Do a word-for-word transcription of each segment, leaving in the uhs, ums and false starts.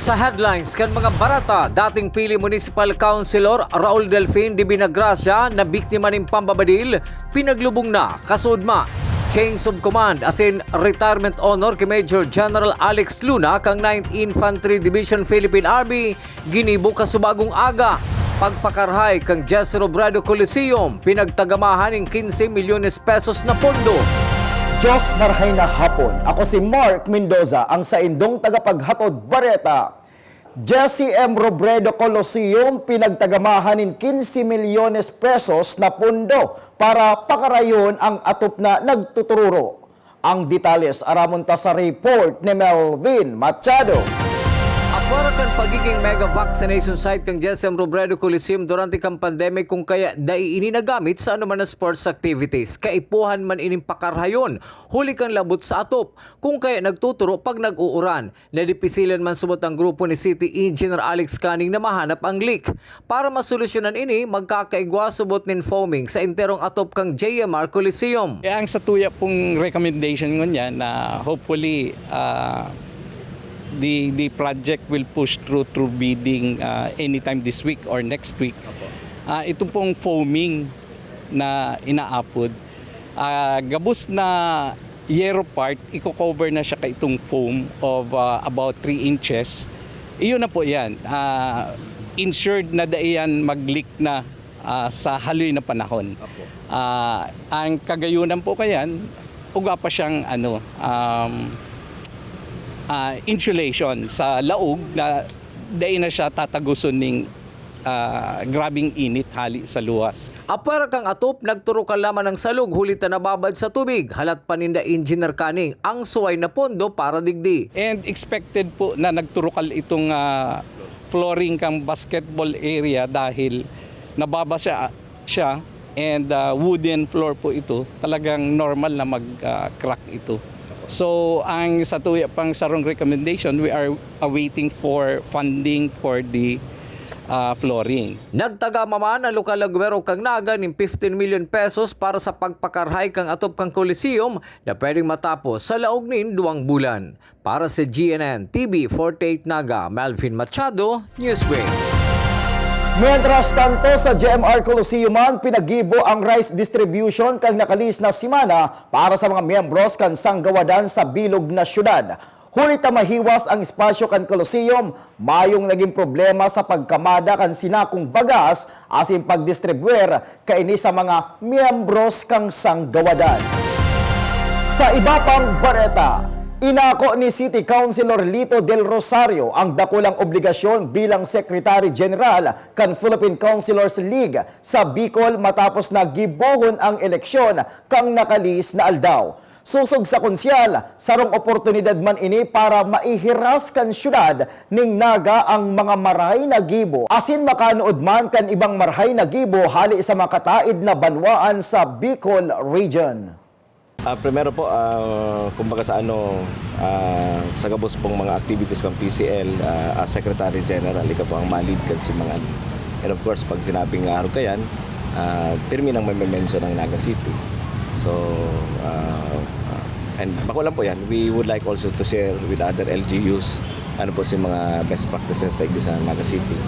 Sa headlines kan mga bareta, dating Pili Municipal Councilor Raul Delfin de Vinagracia na biktima nin pambabadil, pinaglubong na, kasuodma. Change of command asin retirement honor ki Major General Alex Luna kan Ninth Infantry Division Philippine Army, ginibo kasubagong aga. Pagpakarhay kan Jesse Robredo Coliseum, pinagtagamahan nin quince milyones pesos na pondo. Diyos, marhay na hapon. Ako si Mark Mendoza, ang saindong tagapaghatod bareta. Jesse M. Robredo Coliseum, pinagtagamahan nin quince milyones pesos na pondo para pakarayon ang atop na nagtutururo. Ang detalles, aramon ta sa report ni Melvin Machado. Apwera kan pagiging mega vaccination site kan Jesse M. Robredo Coliseum durante kan pandemic, kung kaya dai ini nagamit sa anoman na sports activities. Kaipuhan man ining pakarhayon, huli kan labot sa atop, kung kaya nagtuturo pag nag-uuran. Nadipisilan man subot ang grupo ni City Engineer Alex Canning na mahanap ang leak. Para masolusyonan ini, magkakaigwa subot nin foaming sa enterong atop kan J M R Coliseum. Eh, ang satuya pong recommendation ngunyan na hopefully, ah, the, the project will push through, through bidding, ah, anytime this week or next week. Ah, ito pong foaming na inaapod, ah, gabos na yero part, iko-cover na siya kaitong foam of, ah, about three inches. Iyon na po yan. Ah, insured na dai yan mag-leak na, ah, sa haloy na panahon. Opo. Ah, ang kagayunan po kayan, uga pa siyang, ano, um, ah, insulation sa laog na dai na siya tataguson ning, ah, grabing init hali sa luwas. Apwera kan atop, nagturukal lamang an salog huli ta nababad sa tubig. Halat pa ninda Engineer Canning ang suway na pondo para digdi. And expected po na nagturukal itong, ah, flooring kang basketball area dahil nababasa siya and, ah, wooden floor po ito. Talagang normal na mag, ah, crack ito. So, ang satuya pang sarong recommendation, we are awaiting for funding for the, ah, flooring. Nagtagama man ang lokal na gobyerno kan Naga nin fifteen million pesos para sa pagpakarhay kan atop kan Coliseum na pwedeng matapos sa laog nin duwang bulan. Para sa G N N T V forty-eight Naga, Melvin Machado, Newsway. Mientras tanto, sa J M R Coliseum man, pinaggibo ang rice distribution kan nakalihis na semana para sa mga miyembros kan sanggawadan sa bilog na syudad. Huli ta mahiwas ang espasyo kan Coliseum, mayong nagin problema sa pagkamada kan sinakong bagas asin pagdistribwer kaini sa mga miyembros kan sanggawadan. Sa iba pang bareta, inako ni City Councilor Lito Del Rosario ang dakulang obligasyon bilang Secretary General kan Philippine Councilors League sa Bicol matapos na gibohon ang eleksyon kan nakalihis na aldaw. Sosog sa konsyal, sarong oportunidad man ini para maihiras kan syudad nin Naga ang mga marahay na gibo asin makanood man kan ibang marahay na gibo hale sa makataed na banwaan sa Bicol Region. Ah, primero po, ah, kumbaga sa ano, ah, sa gabos pong mga activities kan P C L, ah, as Secretary General, ika po ang ma-lead kan si mga ano. And of course, pag sinabing arog kayan, ah, pirmi nang may mention ang Naga City. So, ah, ah, and bako lang po yan, we would like also to share with other L G Us ano po si mga best practices like this sa Naga City.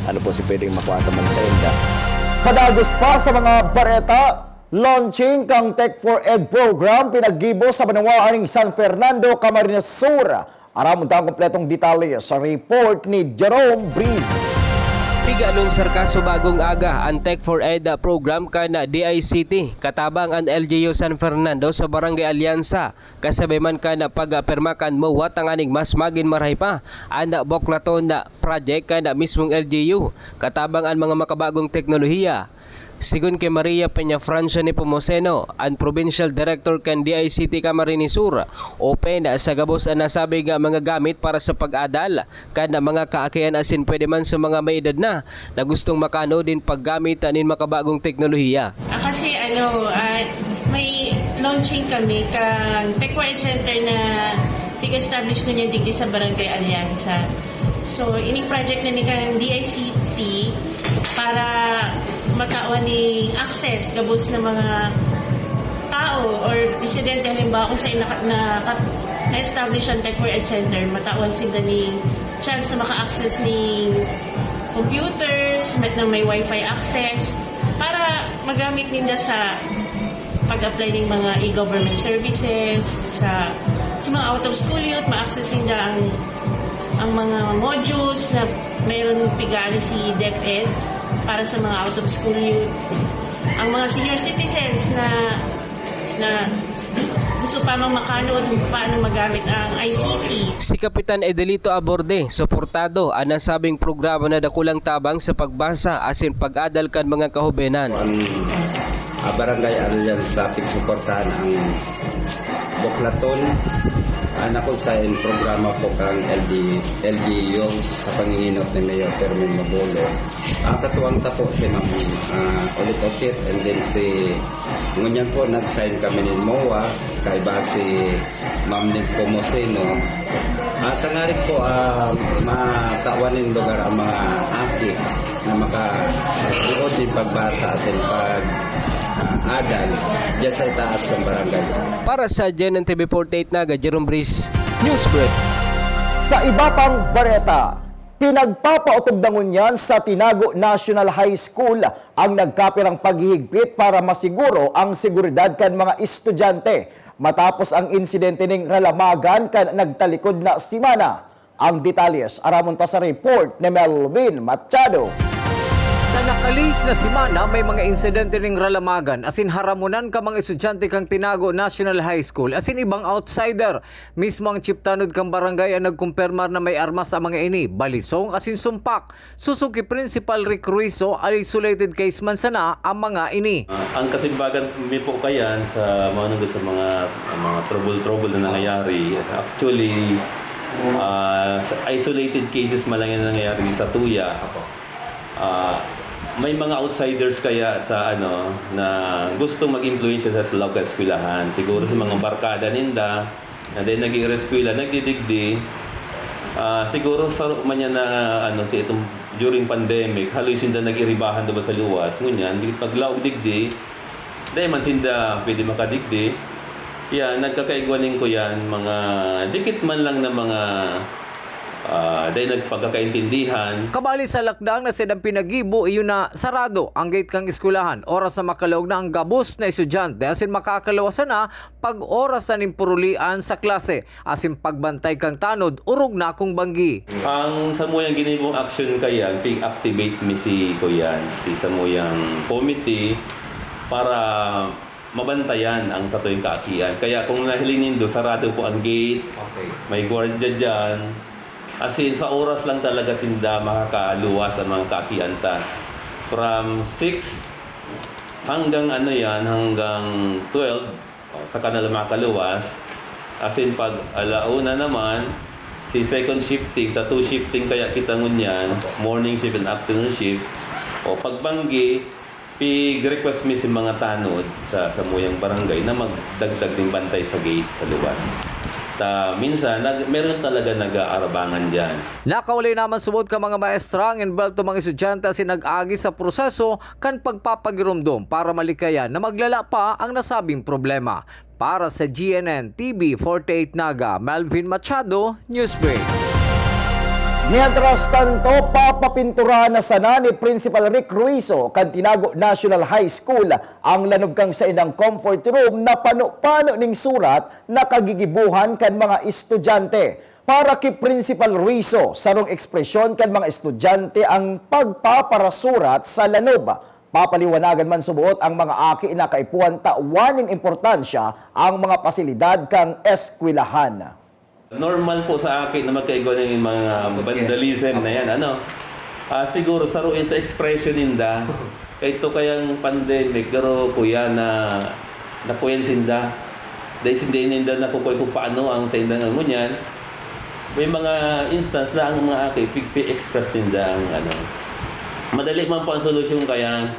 Ano po si pwedeng makuha naman sa inda. Padagos pa sa mga bareta, launching kang Tech for Ed program pinaggibo sa banwaan ning San Fernando, Camarines Sur. Aramon ta ang kompletong detalye sa report ni Jerome Breeze. Piga-anunsar ka subagong aga an Tech for Ed program kan D I C T, katabang an L G U San Fernando sa Barangay Alianza, kasabay man kan pag-apirma kan MOA tanganing mas magin marahay pa an buklaton na project kan mismong L G U, katabang an mga makabagong teknolohiya. Sigon ki Maria Peña Francia Nepomuceno, an Provincial Director kan D I C T Camarines Sur, open sa gabos an nasabing mga gamit para sa pag-adal kan mga kaakian asin pwede man sa mga may edad na na gustong makano din paggamit nin makabagong teknolohiya. Ah, kasi ano, ah, may launching kami kan Tech for Ed Center na pig-establish ngunyan digdi sa Barangay Alianza. So, ining project na ni kan D I C T para matawan ni access gabos na mga tao or residente, halimbawa kung sa naka-, naka-, na-establish ang Tech for Ed Center, matawan sila ni chance na maka-access ning computers, na, na may wifi access, para magamit ninda sa pag-apply ning mga e-government services, sa, sa mga out-of-school youth, ma-access ninda ang, ang mga modules na mayroon pigani si DepEd para sa mga out-of-school youth. Ang mga senior citizens na, na gusto pa mang makanood kung paano magamit ang I C T. Si Kapitan Edelito Aborde, suportado an nasabing programa na dakulang tabang sa pagbasa asin pag-adal kan mga kahobenan. Ang, ah, Barangay Alliance sa pigsuportahan ang Buklaton, ah, na kung saen programa po kang L G, L G U sa panginginot ni Mayor Fermin Mabolo. Ang katuwang ta po si Ma'am, ah, Ulit Okit, and then si, ngunyan po, nag-sign kami ni MOA, kaiba si Ma'am Nim Pomoseno. At tangarig po, ah, matawan nin lugar ang mga aki na makabuod nin pagbasa asin pag, ah, adal diyan sa itaas kang barangay. Para sa G N N T V forty-eight Naga, Jerome Breeze, Newsbreak. Sa iba pang bareta, pinagpapaotob na ngunyan sa Tinago National High School ang nagkapirang paghihigpit para masiguro ang seguridad kan mga estudyante matapos ang insidente ning ralamagan kan nagtalikod na semana. Ang detalles, aramon ta sa report ni Melvin Machado. Sa nakalihis na semana, may mga insidente ning ralamagan asin haramonan kan mga estudyante kan Tinago National High School asin ibang outsider. Mismo ang chief tanod kan barangay ang nagkumpirmar na may armas ang mga ini, balisong asin sumpak. Sosog ki Principal Rick Ruizo, isolated case man sana ang mga ini. Ah, ang kasimbagan mi po kayan sa mga nandun sa mga, mga trouble-trouble na nangyayari. Actually, ah, sa isolated cases man lang yan nangyayari sa Tuya. Ah, may mga outsiders kaya sa ano, na gustong mag-impluwensya sa, sa local eskwelahan. Siguro sa mga barkada ninda, na dahil nag-iireskwela, nagdidigdi. Ah, siguro saro man yan na, ano, si itong during pandemic, haloy sinda nag-iribahan diba sa luwas. Ngunyan, di, paglaog digdi, dahil man sinda pwede makadigdi. Yan, nagkakaigwaning ko yan, mga dikit man lang na mga, ah, dahil nagpagkakaintindihan. Kabali sa lakdang na sidang pinagibo, iyo na sarado ang gate kan eskwelahan. Oras na makalaog na ang gabos na estudyante, asin makakalawasan na pag oras na nin purulian sa klase, asin pagbantay kan tanod, orog na kung banggi. Ang samuyang ginibong aksyon kayan, pig-activate mi si kuyan, si samuyang committee para mabantayan ang satuyang kaakian. Kaya kung nahiling nindo, sarado po ang gate, okay, may gwardiya diyan. As in, sa oras lang talaga sinda makakaluwas ang mga kaakian ta. From six hanggang ano yan, hanggang twelve, o, saka na lang makaluwas. As in, pag ala una naman, si second shifting, ta two shifting kaya kita ngunyan, morning shift and afternoon shift. O, pagbanggi, pig-request mi si mga tanod sa samuyang barangay na magdagdag nin bantay sa gate sa luwas. Ta, minsan, nag-, meron talaga nag-aarabangan diyan. Nakauli naman subot kan mga maestra ang embwelto mga estudyante asin nag-agi sa proseso kan pagpapagiromdom para malikayan na maglala pa ang nasabing problema. Para sa G N N T V forty-eight Naga, Melvin Machado, Newsbreak. Mientras tanto, papapinturahan na sana ni Principal Rick Ruizo kan Tinago National High School ang lanob kan saindang comfort room na pano-pano ning surat na kagigibohan kan mga estudyante. Para ki Principal Ruizo, sarong ekspresyon kan mga estudyante ang pagpaparasurat sa lanob. Papaliwanagan man subot ang mga aki na kaipuhan tawan nin importansya ang mga pasilidad kan eskwelahan. Normal po sa aki na magkaigwa nin mga vandalism na yan, ano. Ah, siguro saro yan sa ekspresyon ninda. Kay ito kayang pandemic, pero kuya na, nakuyan sinda. Dahil sinda ninda nakukuha kung paano ang sa indang ngunyan. May mga instance na ang mga aki, pi-, pi-express ninda ang ano. Madali man po ang solusyon kaya,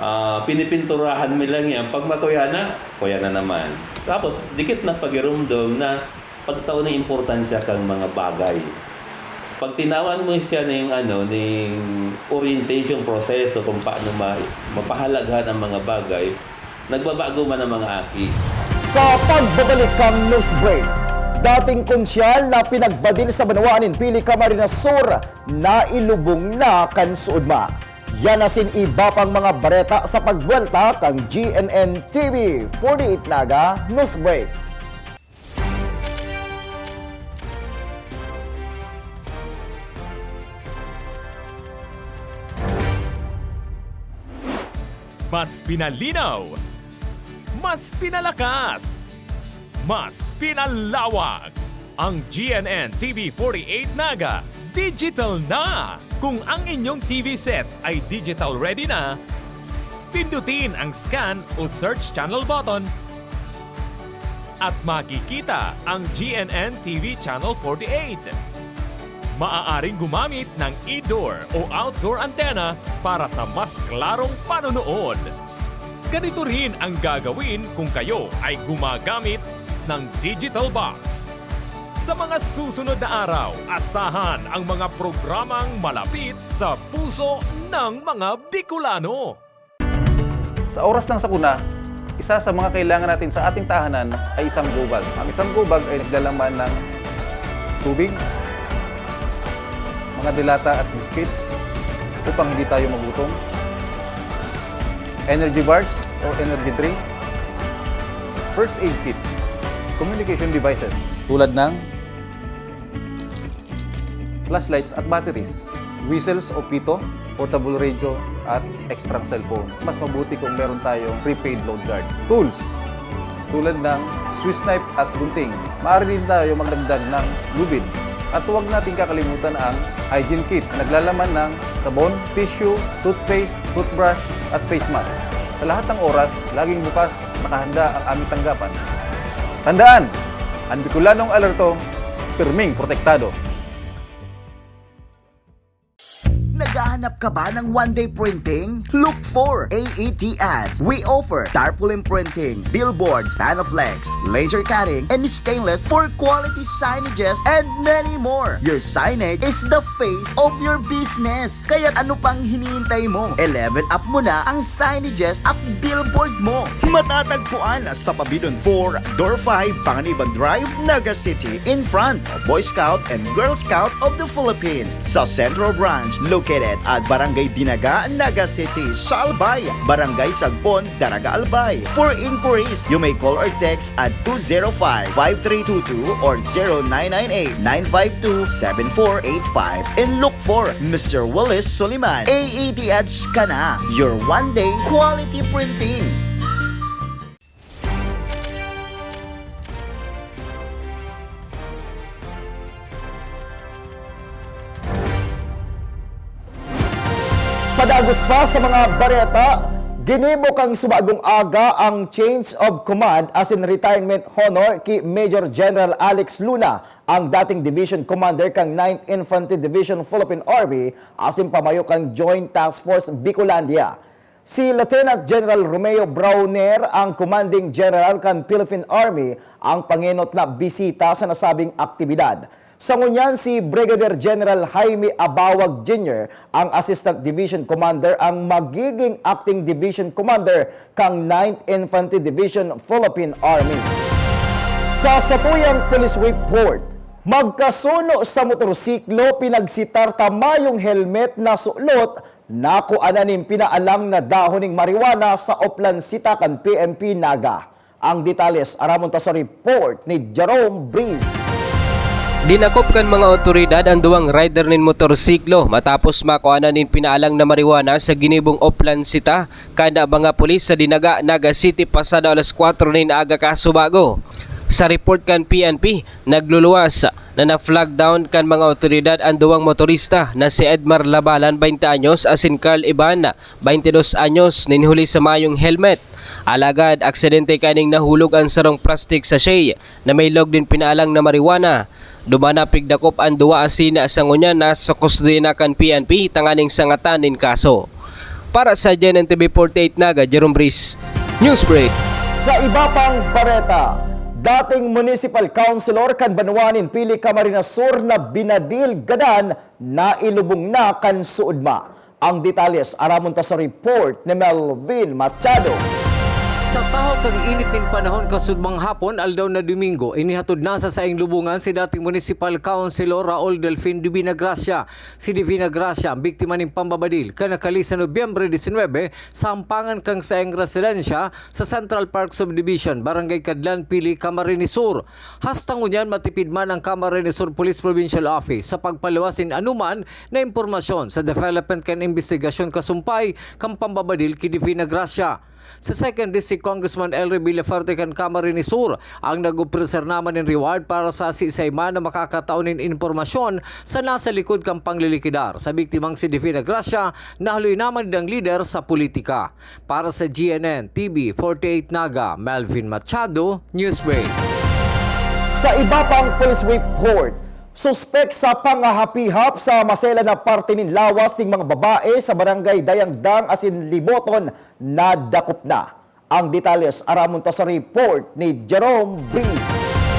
ah, pinipinturahan mi lang yan. Pag makuya na, kuya na naman. Tapos, dikit na pagirumdom na pagtao ng importansya kang mga bagay. Pag tinawan mo siya ning, ano, ning orientation proseso kung paano ma-, mapahalagahan ang mga bagay, nagbabago man ang mga aki. Sa pagbabalik kan news break, Dating konsyal na pinagbadil sa banwaan nin Pili, Camarines Sur, nailubong na kan suodma. Yan asin iba pang mga bareta sa pagbuwelta kan G N N T V forty-eight Naga Newsbreak. Mas pinalinaw, mas pinalakas, mas pinalawak. Ang G N N T V forty-eight Naga digital na! Kung ang inyong T V sets ay digital ready na, pindutin ang scan o search channel button at makikita ang G N N T V Channel forty-eight. Maaaring gumamit ng indoor o outdoor antenna para sa mas klarong panonood. Ganito rin ang gagawin kung kayo ay gumagamit ng digital box. Sa mga susunod na araw, asahan ang mga programang malapit sa puso ng mga Bicolano. Sa oras ng sakuna, isa sa mga kailangan natin sa ating tahanan ay isang gobag. Ang isang gobag ay naglalaman ng tubig, mga delata at biscuits upang hindi tayo magutom, energy bars or energy drink, first aid kit, communication devices tulad ng flashlights at batteries, whistles o pito, portable radio, at extrang cellphone. Mas mabuti kung meron tayong prepaid load guard. Tools, tulad ng Swiss knife at gunting. Maaari din tayo magdagdag ng lubid. At huwag nating kakalimutan ang hygiene kit na naglalaman ng sabon, tissue, toothpaste, toothbrush, at face mask. Sa lahat ng oras, laging bukas, nakahanda ang aming tanggapan. Tandaan, ang Bicolanong alerto, pirming protektado. Naghahanap ka ba ng one-day printing? Look for A E T Ads. We offer tarpaulin printing, billboards, panoflex, laser cutting, and stainless for quality signages, and many more. Your signage is the face of your business. Kaya ano pang hinihintay mo? E-level up mo na ang signages at billboard mo. Matatagpuan sa Pabidon four, Door five, Panganiban Drive, Naga City, in front of Boy Scout and Girl Scout of the Philippines. Sa Central Branch, located at Barangay Dinaga, Naga City, sa Albay, Barangay Sagpon, Daraga, Albay. For inquiries, you may call or text at two zero five, five three two two or zero nine nine eight, nine five two, seven four eight five. And look for Mister Willis Soliman. A E T Ads ka na, your one-day quality printing. Padagos pa sa mga bareta, ginibo kan subagong aga ang change of command asin retirement honor ki Major General Alex Luna, ang dating Division Commander kan Ninth Infantry Division Philippine Army asin pamayo kan Joint Task Force Bicolandia. Si Lieutenant General Romeo Browner, ang Commanding General kan Philippine Army, ang pangenot na bisita sa nasabing aktibidad. Sa ngunyan, si Brigadier General Jaime Abawag Junior, ang Assistant Division Commander, ang magiging Acting Division Commander kan Ninth Infantry Division Philippine Army. Sa satuyang police report, magkasuno sa motorsiklo, pinagsitar ta mayong helmet na sulot, nakuanan nin pinaalang na dahon nin marijuana sa Oplan City kan P N P Naga. Ang detalles, aramon ta sa report ni Jerome Breeze. Dinakop kan mga awtoridad an duwang rider nin motorsiklo matapos makuanan nin pinaalang na marijuana sa ginibong Oplan City kan mga pulis sa Dinaga, Naga City, pasado alas kwatro nin aga kasubago. Sa report kan P N P, nagluluwas na na-flag down kan mga awtoridad an duwang motorista na si Edmar Labalan, baynte anyos, asin Carl Ivan, baynte dos anyos, nin huli sa mayong helmet. Alagad, aksidente kaning nahulog an sarong plastic sachet na may log nin pinaalang na marijuana. Duman napigdakop an duwa asin sa ngunyan nasa kustodiya na kan P N P tanganing sangatan nin kaso. Para sa G N N T V forty-eight Naga, Jerome Breeze, Newsbreak. Sa iba pang bareta, dating municipal councilor kan banwa nin Pili, Camarines Sur na binadil gadan, nailubong na kan suodma. Ang detalles, aramon ta sa report ni Melvin Machado. Sa tahaw kan init nin panahon, kasudmang hapon, aldaw na Domingo, inihatod na sa saing lubongan si dating Municipal Councilor Raul Delfin Divina Gracia. Si Divina Gracia ang biktima nin pambabadil kan nakalihis na Nobyembre disinwebe sa ampangan kan saiyang residensya sa Central Park Subdivision, Barangay Cadlan, Pili, Camarines Sur. Hasta ngunyan, matipid man ang Camarines Sur Police Provincial Office sa pagpaluwas nin anuman na impormasyon sa development kan imbestigasyon kasumpay kan pambabadil ki Divina Gracia. Sa Second District, Congressman Elry Villafuerte kan Camarines Sur ang nag-opreser naman nin reward para sa siisay man na makakatao nin impormasyon sa nasa likod kan panglilikidar sa biktimang si Divina Gracia na haloy naman nindang lider sa politika. Para sa G N N T V forty-eight Naga, Melvin Machado, Newsbreak. Sa iba pang police report, suspek sa pangahapihap sa maselan na parte nin lawas nin mga babae sa barangay Dayangdang asin Liboton nadakop na. Ang detalles aramon ta sa report ni Jerome Brito.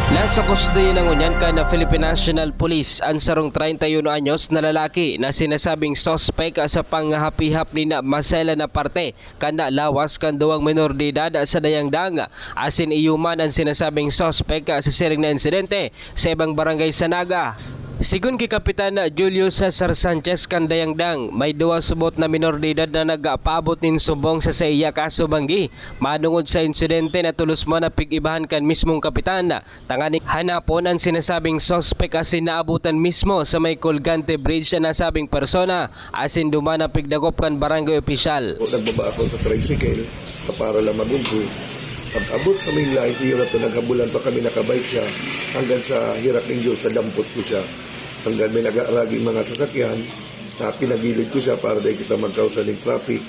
Nasa kustodiya na ngunyan kan Philippine National Police an sarong treinta y uno anyos na lalaki na sinasabing suspek sa pangahapihap nin maselan na parte kan lawas kan duwang menor de edad sa Dayangdang. Asin iyo man an sinasabing suspek sa siring na insidente sa ibang barangay sa Naga. Sigon ki Kapitan Julio Cesar Sanchez kan Dayangdang, may duwa subot na menor de edad na nagpaabot nin sumbong sa saiya kaso banggi. Manongod sa insidente na tolos man na pig-ibahan kan mismong kapitan, tanganing hanapon an sinasabing suspek asin naabutan mismo sa may Colgante Bridge an nasabing persona asin duman na pigdakop kan barangay opisyal. Nagbaba ako sa tricycle sa para lang magunggoy. Pag-abot sa main line, iyo na to, naghabulan pa kami, nakabike siya, hanggang sa hirak nin Diyos, nadampot ko siya. Hanggang may nag-aaraging mga sasakyan, na pinagilid ko siya para dahil kita magkausa ng traffic.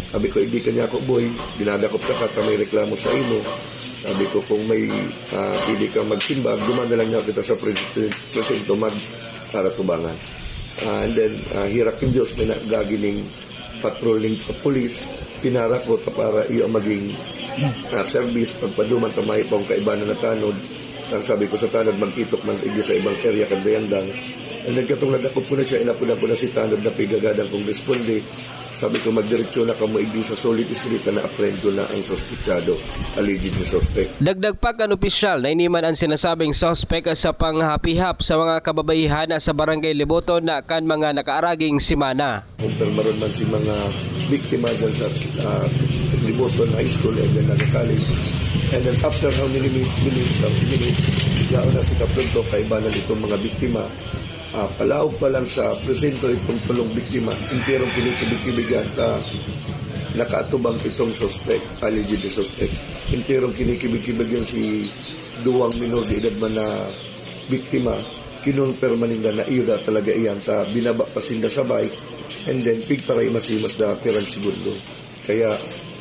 Sabi ko, "Igdi ka niya ako, boy. Dinadakop ka, ka may reklamo sa imo." Sabi ko, "Kung may uh, pwede kang magsimbag, duman na lang niya kita sa presinto mag para tubangan." Uh, and then, uh, hirak yung Diyos, may nagagining patrolling sa pulis, pinarakot para iyo ang maging uh, service, pagpaduman, tamahi pa ang kaibanan na tanod. Ang sabi ko sa tanod, magkitok man sa igdi sa ibang area kan Dayangdang. And then katong nadakop ko na siya, inapunan ko na si tanod na pigagadan kong responde. Sabi ko, magdiretso na kamo igdi sa solid street na na-apprehend ko na ang suspechado, alleged na suspect. Dagdag pa kan opisyal na ini man ang sinasabing suspect sa panghapihap sa mga kababaihan sa barangay Liboton na kan mga nakaaraging semana. Kumpirmaron man si mga biktima dyan sa uh, Liboton High School and then nag-college. And then after how many minutes, minutes, minutes, yaon na si Kaplunto, kaibanan itong mga biktima. Uh, palaog pa lang sa presento itong tulong biktima, enterong kinikibig-kibigan ta nakaatubang itong suspect, alleged suspect. Enterong kinikibig-kibigan si duwang minor de edad man na biktima. Kinonfirma ninda na iyo na talaga iyan ta binaba pa sinda sa bike and then pigparay masimas na pirang segundo. Kaya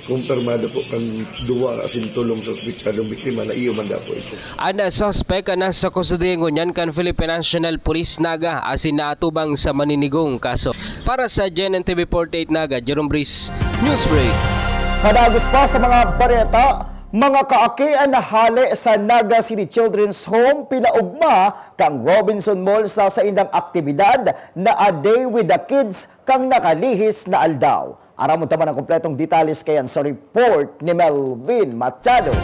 kumpirmado po kan duwa asin tolong suspetsadong biktima na iyo man dapo ito. An suspek nasa kustodiya ngunyan kan Philippine National Police Naga asin naatubang sa maninigong kaso. Para sa G N N T V forty-eight Naga, Jerome Breeze, Newsbreak. Padagos pa sa mga bareta, mga kaakian na hale sa Naga City Children's Home pinaugma kan Robinson Mall sa saindang aktibidad na A Day with the Kids kan nakalihis na aldaw. Aramon ta man ang kompletong detalles kayan sa report ni Melvin Machado.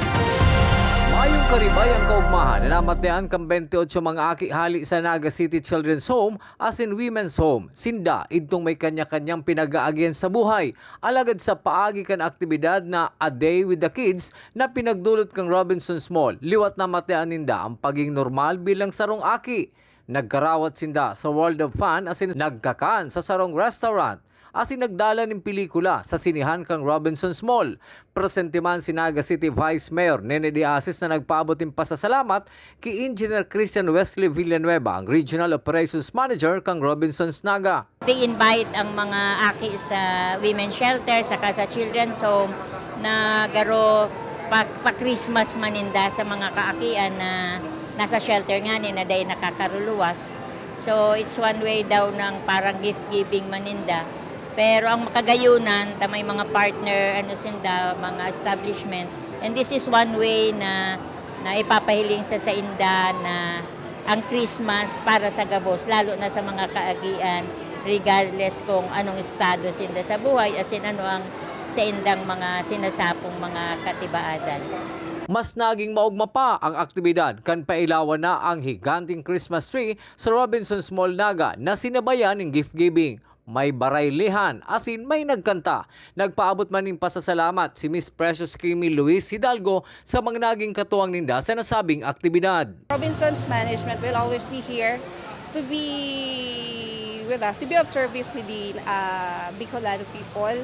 Mayong karibayang kaugmahan na namatian kan bentiocho mga aki hale sa Naga City Children's Home asin Women's Home. Sinda idtong may kanya-kanyang pinag-aagihan sa buhay. Alagad sa paagi kan aktibidad na A Day with the Kids na pinagdulot kan Robinsons Mall, liwat namatian ninda ang pagiging normal bilang sarong aki. Nagkarawat sinda sa World of Fun asin nagkakan sa sarong restaurant asin nagdalan nin pelikula sa sinehan kan Robinsons Mall. Presente man si Naga City Vice Mayor Nene De Asis na nagpaabot nin pasasalamat ki Engineer Christian Wesley Villanueva, ang Regional Operations Manager kan Robinsons Naga. They invite ang mga aki sa women's shelter saka sa children's home na garo pa, pa-Christmas man ninda sa mga kaakian na nasa shelter ngani na dai nakakaruluwas. So it's one way daw ng parang gift giving man ninda. Pero ang makagayunan ta may mga partner ano sinda, mga establishment. And this is one way na na ipapahiling sa sainda na ang Christmas para sa gabos, lalo na sa mga kaagian, regardless kung anong estado sinda sa buhay, asin ano ang sa indang mga sinasapong mga katibaadan. Mas naging maogma pa ang aktibidad kan pailawan na ang higanteng Christmas tree sa Robinsons Mall Naga na sinabayan nin gift giving. May baraylihan asin may nagkanta. Nagpaabot man nin pasasalamat si Miss Precious Kimi Luis Hidalgo sa mga naging katuwang ninda sa nasabing aktibidad. Robinsons Management will always be here to be with us, to be of service with the uh, Bicolano people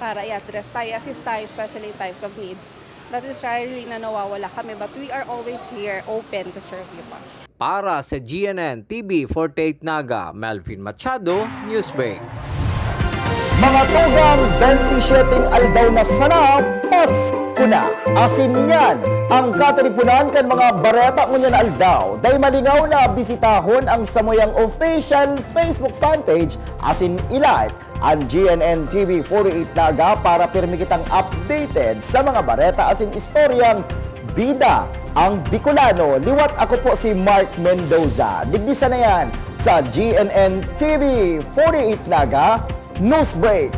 para i-address tayo, assist tayo, especially in times of needs. Not necessarily na nawawala kami, but we are always here, open to serve you po. Para sa G N N T V forty-eight Naga, Melvin Machado, Newsbreak. Mga tugang, bentisiete aldaw na sana, Pasko na! Asin yan, ang katiriponan kan mga bareta ngunyan na aldaw. Dai malingaw na bisitahon ang samuyang official Facebook fan page asin i-like an G N N T V forty-eight Naga para pirmi kitang updated sa mga bareta asin istoryang bida ang Bicolano. Liwat ako po si Mark Mendoza. Digdi sana yan sa G N N T V forty-eight Naga Newsbreak.